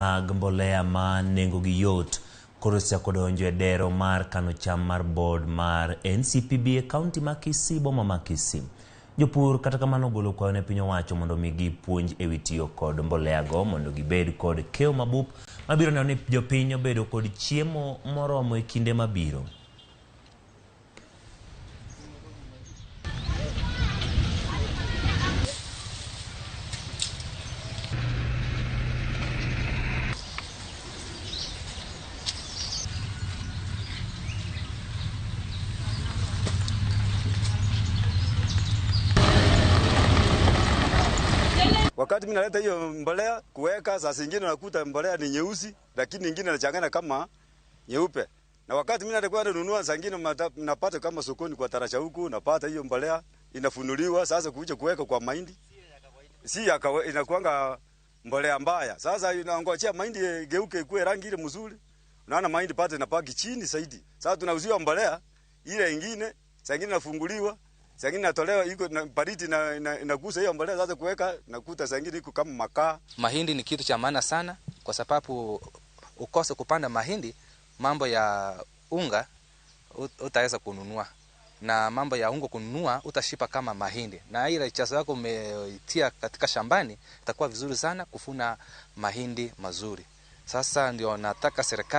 Mag mbolea ma nengogi yot koro osechako donjo e dero mar kano cham mar board mar NCPB e kaunti ma Kisii, boma ma Kisii. Jopur kata kamano ogolo kwayo ne piny owacho mondo omigi puonj ewi tiyo kod mbolea go mondo gibed kod keyo mabup mabiro neno ni jopiny obedo kod chiemo moromo e kinde mabiro. Wakati mimi naleta hiyo mbolea kuweka, saa zingine nakuta mbolea ni nyeusi, lakini nyingine nachanganya kama nyeupe. Na wakati mimi nalikuwa nanunua, saa zingine napata kama sokoni kwa tarasha huku, napata hiyo mbolea inafunuliwa, sasa kuja kuweka kwa mahindi. Si ya kawaida, inakuanga mbolea mbaya. Sasa inaongojea mahindi igeuke ikuwe rangi ile mzuri. Unaona mahindi pate inapaki chini zaidi. Sasa tunauziwa mbolea ile ingine, saa zingine inafunguliwa, saa zingine natolewa iko na baridi na inagusa hiyo mbolea, sasa kuweka nakuta saa zingine iko kama makaa. Mahindi ni kitu cha maana sana kwa sababu ukose kupanda mahindi, mambo ya unga utaweza kununua, na mambo ya unga kununua utashipa kama mahindi, na ile chazo yako umeitia katika shambani itakuwa vizuri sana kufuna mahindi mazuri. Sasa ndio nataka serikali